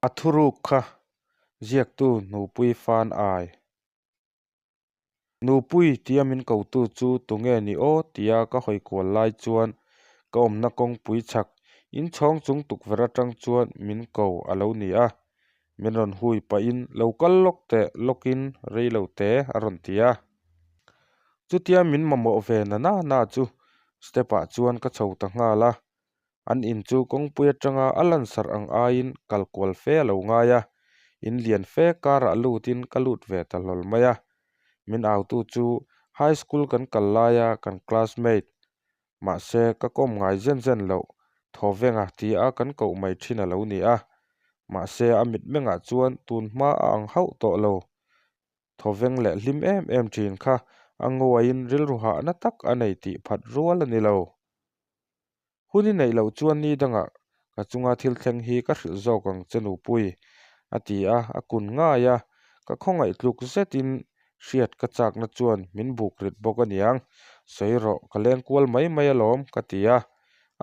A thuruk kha ziaktu Nupui Fan Ai. Nupui tia min kotu chu tunge ni aw tia ka hawi kual lai chuan ka awmna kawngpui chhak inchhawng chung tukverh atang chuan min ko a lo ni a. Min rawn hui pahin lo kal lawk teh lawkin rei lo te a rawn ti a. Chutia min mamawh ve na na na chu step ah chuan ka chho ta nghal a. An in chu kawngpui atanga a lansarh ang aiin kal kual fe a lo ngai a, in lian fe karah lutin ka lut ve ta hlawl mai a. Min autu chu high school kan kal laia kan classmate, mahse ka kawm ngai zen zen loh, Thawvenga tia kan koh mai thin a lo ni a. Mahse a mitmengah chuan tun hma a ang hauh tawh lo. Thawveng leh hlim em em thin kha a nguaiin rilru hahna tak a nei tih phat rual a ni lo. Hun i neih loh chuan ni dangah ka chunga thil thleng hi ka hrilh zawk ang che nupui, a ti a, a kun ngai a, ka khawngaih tluk zetin hriat ka chakna chuan min buk rit bawk a niang, sawi rawh ka leng kual mai mai alawm ka ti a,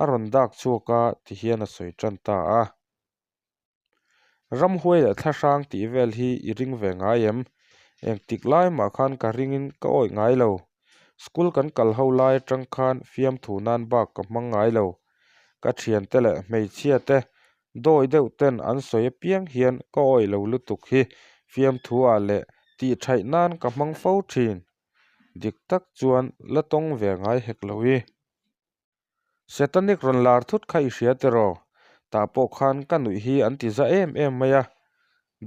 a rawn dak chhuak a tihian a sawi tan ta a. Ramhuai leh thlahrang tih vel hi i ring ve ngai em? Engtik lai mah khan ka ringin ka awih ngai lo. School kan kal ho lai atang khan fiamthu nan bak ka hmang ngai lo. Ka thiante leh hmeichhia te dawi deuh ten an sawi apiang hian ka awih lo lutuk hi fiamthu ah leh tih thaih nan ka hmang fo thin. Dik tak chuan la tawng ve ngai hek lo i. Setanic rawn lar thut kha i hria tiraw? Tah pawh khan ka nuih hi an ti za em em mai a.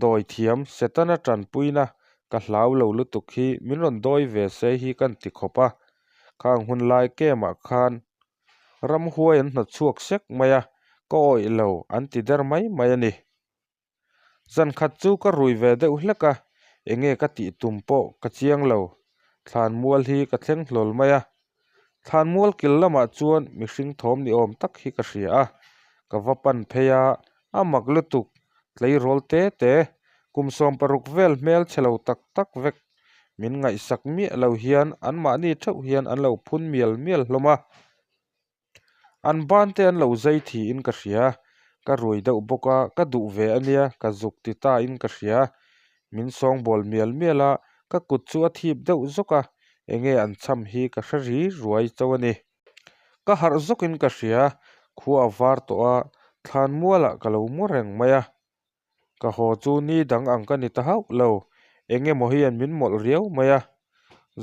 Dawi thiam, Setana tanpuina ka hlau lo lutuk hi min rawn dawi ve se hi kan ti khawp a. Khang hun lai camp ah khan ramhuai an hnawt chhuak sek mai a, ka awih lo an ti der mai mai a ni. Zan khat chu ka rui ve deuh hlek a, enge ka tih tum pawh ka chiang lo. Thlanmual hi ka thleng hlawl mai a. Thlanmual kil lamah chuan mihring thawm ni awm tak hi ka hria a, ka va pan phei a, a mak lutuk, tleirawl te te, kum 60 vel hmel chhe lo tak tak vek min ngaihsak miah lo hian anmahni theuh hian an lo phun mial mial hlawm a. An ban te an lo zai thiin ka hria, ka rui deuh bawk a, ka duh ve a nia, ka zuk ti ta in ka hria. Min sawngbawl mial mial a, ka kut chu a thip deuh zawk a, enge an cham hi ka hre ri ruai chauh a ni. Ka harh zawkin ka hria, khua a var tawh a, thlan mualah ka lo mu reng mai a. Ka haw chu ni dang ang ka ni ta hauh lo, eng emaw hian min mawlh riau mai a.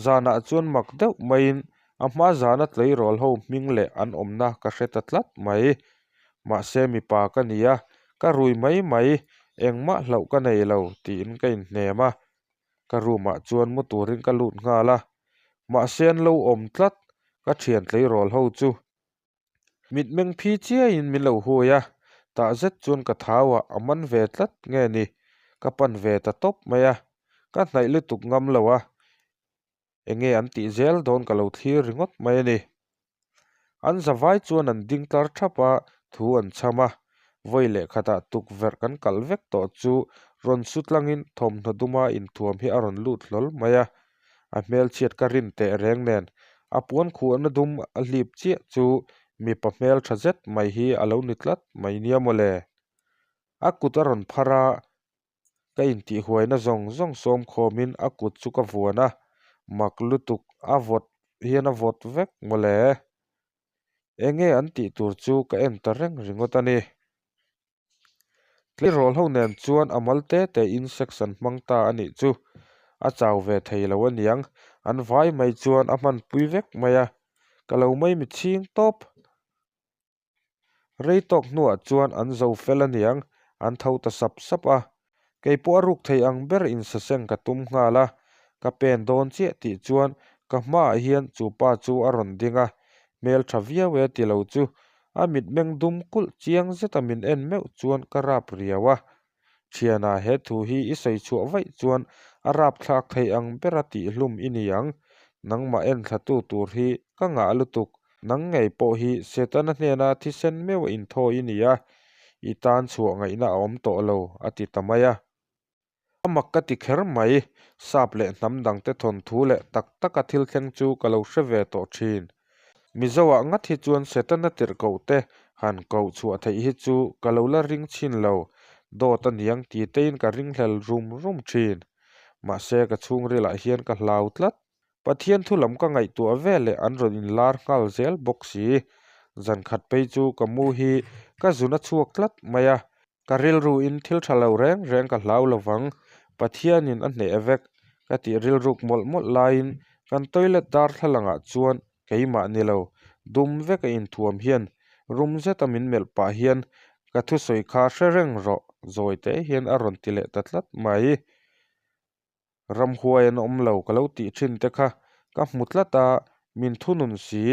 Zanah chuan mak deuh maiin a hma zana tleirawl ho hming leh an awmna ka hre ta tlat mai. Mahse mipa ka ni a, ka rui mai mai, engmah hlauh ka nei lo tiin ka inhnem a. Ka room ah chuan mu turin ka lut nghal a, mahse an lo awm tlat, ka thian tleirawl ho chu. Mitmeng phi chiaiin min lo hui a, tah zet chuan ka thau ah a man ve tlat nge ni, ka pan ve ta tawp mai a, ka hnaih lutuk ngam lo a, enge an tih zel dawn ka lo thlir ringawt mai a ni. An zavai chuan an ding tlar thap a, thu an chham a, vawi leh khatah tukverh kan kalh vek tawh chu rawn su tlangin thawmhnaw duma inthuam hi a rawn lut hlawl mai a, A hmelchhiat ka rin teh reng nen a puan khuhna dum a hlip chiah chu mipa hmeltha zet mai hi a lo ni tlat mai nia maw le. A kut a rawn phar a, ka intihhuaina zawng zawng sawm khawmin a kut chu ka vuan a, mak lutuk a vawt hian a vawt vek maw le. Enge an tih tur chu ka en ta reng ringawt a ni. Tleirawl ho nen chuan a mal te te in sex an hmang ta a nih chu. A chau ve thei lo aniang, an vai mai chuan a hmanpui vek mai a, ka lo mai mi chhing tawp. Rei tawk hnuah chuan an zo fel aniang, an tho ta sap sap a. Kei pawh a ruk thei ang ber insaseng ka tum nghal a, ka pen dawn chiah tih chuan ka hmaah hian chu pa chu a rawn ding a, hmel tha viau e ti lo chu a mitmeng dum kulh chiang zeta min en meuh chuan ka rap riau a. Thiana he thu hi i sawi chhuah vaih chuan a rap thlak thei ang bera tihhlum i ni ang, nangmah en thlatu tur hi ka ngah lutuk Nang ngei pawh hi Setana hnena thisen meuh a inthawi i ni a, i tan chhuah ngaihna a awm tawh lo, a ti ta mai a. A mak ka ti kher mai, sap leh hnam dangte thawnthu leh tak taka thil thleng chu ka lo hre ve tawh thin. Mizoah ngat hi chuan Setana tirhkoh te han koh chhuah theih hi chu ka lo la ring chhin lo. Dawt a niang ti tein ka ringhlel rum rum thin. Mahse ka chhungrilah hian ka hlau tlat. Pathian thu lam ka ngaihtuah ve leh an rawn inlar nghal zel bawk si. Zan khat phei chu ka mu hi ka zun a chhuak tlat mai a. Ka rilruin thil tha lo reng reng ka hlau lo vang, Pathianin a hneh vek ka tih rilruk mawlh mawlh laiin kan toilet darthlalangah chuan keimah ni lo, dum vek a inthuam hian rum zeta min melh pah hian ka thusawi kha hre reng rawh zawi te hian a rawn ti leh ta tlat mai. Ramhuai an awm lo ka lo tih thin te kha ka hmu tlat a, min thunun si.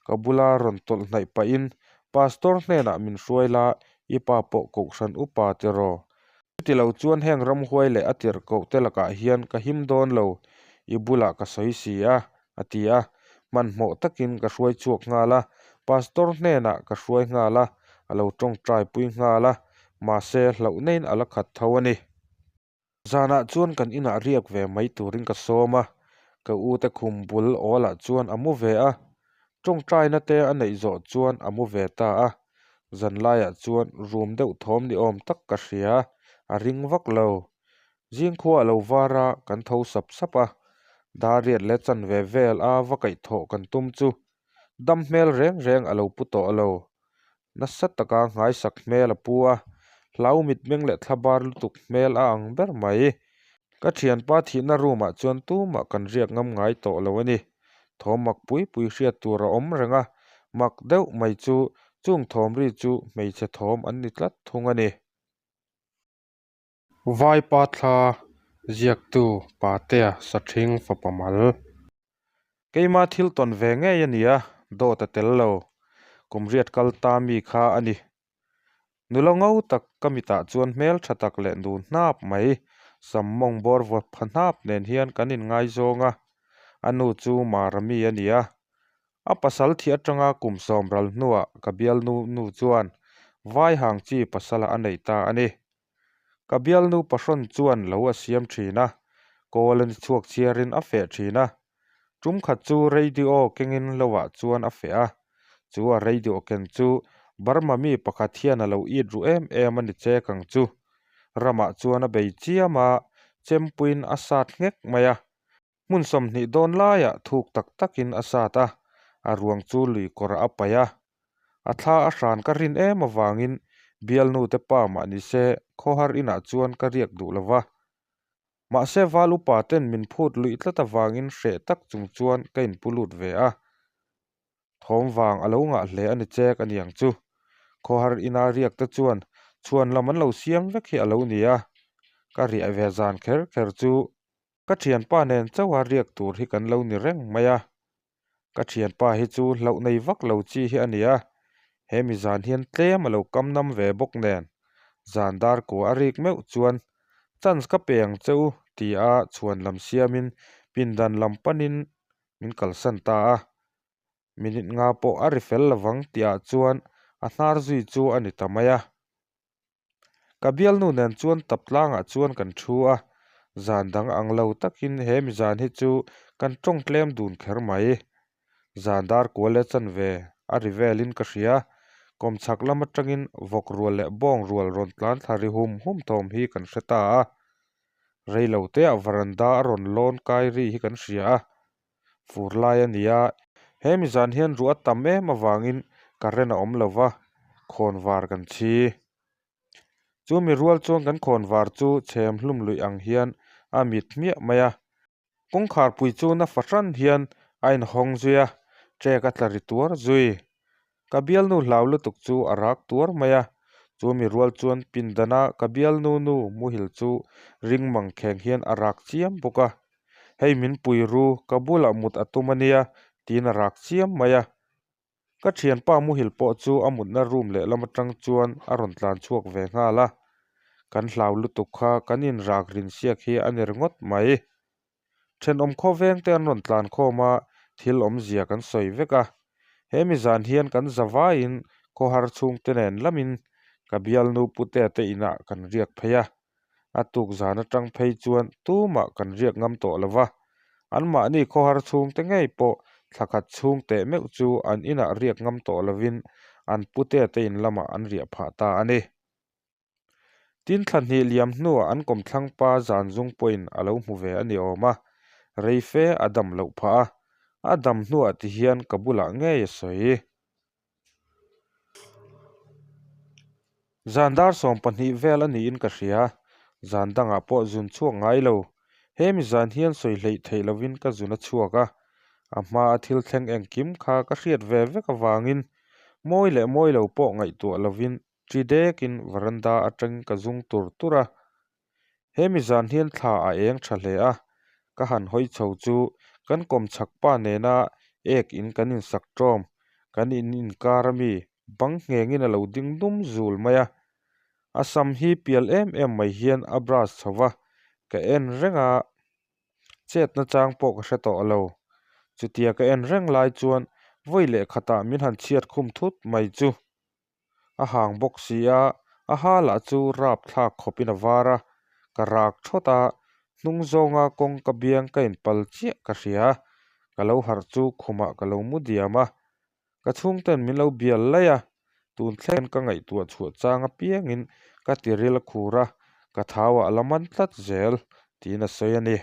Ka bula rawn tawlh hnaih pahin Pastor hnenah min hruai la, i pa pawh kohhran upa tiraw? Chuti lo chuan heng ramhuai leh a tirhkoh te lakah hian ka him dawn lo, i bulah ka sawi si a, a ti a. Hmanhmawh takin ka hruai chhuak nghal a, Pastor hnenah ka hruai nghal a, a lo tawngtai pui nghal a, mahse hlauh neiin a la khat tho a ni. Zanah chuan kan inah riak ve mai turin ka sawm a, ka ute khum bul awlah chuan a mu ve a, tawngtaina te a neih zawh chuan a mu ve ta a, zan laiah chuan rum deuh thawm ni awm tak ka hria, a ring vak lo. Zingkhua a lo var a, kan tho sap sap a, dar riat leh chanve vel a va kaihthawh kan tum chu dam hmel reng reng a lo pu tawh lo. Nasa taka nghaisak hmel a pu a, hlau mitmeng leh thlabar lutuk hmel a ang ber mai. Ka thianpa thihna room ah chuan tumah kan riak ngam ngai tawh lo a ni. Thawm mak pui pui hriat tur a awm reng a, mak deuh mai chu chung thawm ri chu hmeichhe thawm an ni tlat thung a ni. Vaipa thla ziaktu Patea Sathing fapa mal. Keima thil tawn ve ngei a nia, dawt a tel lo. Kum riat kal ta mi kha a ni. Nula ngo tak ka mitah chuan hmel tha tak leh nu hnap mai, sam mawng bawr vaw pha hnap nen hian kan inngaizawng a. A nu chu Marami a ni a. A pasal thih atanga kum sawm ral hnuah ka bialnu nu chuan vai hang chi pasala a nei ta a ni. Ka bialnu pahrawn chuan lo a siam thin a, kawl a ni chhuak chhiarin a feh thin a. Tum khat chu radio kengin loah chuan a feh a, chu a radio ken chu Burma mi pakhat hian a lo it ru em em a ni chek ang chu. Ramah chuan a bei chiam a, chempuiin a sat nghek mai a. Hmun 20 dawn laiah thuk tak takin a sat a, a ruang chu lui kawrah a paih a. A thla a hran ka rin em avangin bialnu te pa mah ni se khawhar inah chuan ka riak duh lo va. Mahse val upa ten min phut luih tlat avangin hreh tak chung chuan ka inpu lut ve a. Thawm vang a lo ngah hle a ni chek a niang chu. Khawhar ina riak te chuan chhuan lam an lo siam vek hi a lo ni a. Ka riah ve zan kher kher chu Ka thianpa nen chauha riak tur hi kan lo ni reng mai a, ka thianpa hi chu hlauh nei vak lo chi hi a ni a, he mi zan hian tlem a lo kam nam ve bawk nen zan dar kua a rik meuh chuan chance ka pe ang che u ti a chhuan lam siamin pindan lam panin min kalsan ta a, minute nga pawh a ri fel lovang tihah chuan a hnar zui chu a ni ta mai a. Ka bialnu nen chuan tap tlangah chuan kan thu a, zan dang ang lo takin he mi zan hi chu kan tawng tlem dun kher mai. Zan dar kual leh chanve a ri velin ka hria, kawmchhak lam atangin vawk rual leh bawng rual rawn tlan thla ri hum hum thawm hi kan hre ta a. Reilo teah varanda a rawn lawn kai ri hi kan hria a, fur lai a ni a, he mi zan hian ruah a tam em avangin current a awm lo va, khawnvar kan chhi. Chu mi rual chuan kan khawnvar chu chhem hlum luih ang hian a mit hmiah mai a, kawngkharpui chu na fahran hian a inhawng zui a, ṭek a tla ri tuar zui. Ka bialnu hlau lutuk chu a rak tuar mai a, chu mi rual chuan pindana ka bialnu nu muhil chu ring mang kheng hian a rak chiam bawk a. Hei min pui ru, ka bulah mut a tum a nia, tiin a rak chiam mai a. Ka thianpa muhil pawh chu a mutna room lehlam atang chuan a rawn tlan chhuak ve nghal a. Kan hlau lutuk kha kan inrak rin siak hi a ni ringawt mai. Thenawm khawveng te an rawn tlan khawm a, thil awmzia kan sawi vek a. He mi zan hian kan za vaiin khawhar chhungte nen lamin ka bialnu Putea te inah kan riak phei a. A tuk zan atang phei chuan tumah kan riak ngam tawh lo va, anmahni khawhar chhungte ngei pawh thla khat chhung teh meuh chu an inah riak ngam tawh lovin an Putea te in lamah an riah phah ta a ni. Tin thla hnih liam hnuah an kawmthlang pa zan zung pawhin a lo hmu ve a ni awm a, rei fe a dam loh phah a, a dam hnuah ti hian ka bulah ngei a sawi. Zan dar 12 vel a niin ka hria, zan dangah pawh zun chhuak ngai lo. He mi zan hian sawi hleih theih lovin ka zun a chhuak a, a hma a thil thleng engkim kha ka hriat ve vek avangin mawi leh mawi lo pawh ngaihtuah lovin Ṭi dekin veranda aṭangin ka zung tur tur a, he mi zan hian thla a eng ṭha hle a, ka han hawi chho chu kan kawmchhak pa nena ek in kan insak ṭawm, kan in inkar ami bang nghengin a lo ding dum zul mai a, a sam hi pial em em mai hian a brush chho va, ka en reng a, chetna chang pawh ka hre tawh lo. Chutia ka en reng lai chuan vawi leh khatah min han chhiat khum thut mai chu. A hang bawk si a, a ha lah chu rap thlak khawpin a var a, ka rak thawt a, hnung zawnga kawng ka biang ka inpal chiah ka hria, ka lo harh chu khumah ka lo mu diam a, ka chhungten min lo bial laih a, tun thleng ka ngaihtuah chhuah chang apiangin ka tiril a khur a, ka thauah a la man tlat zel, tiin a sawi a ni.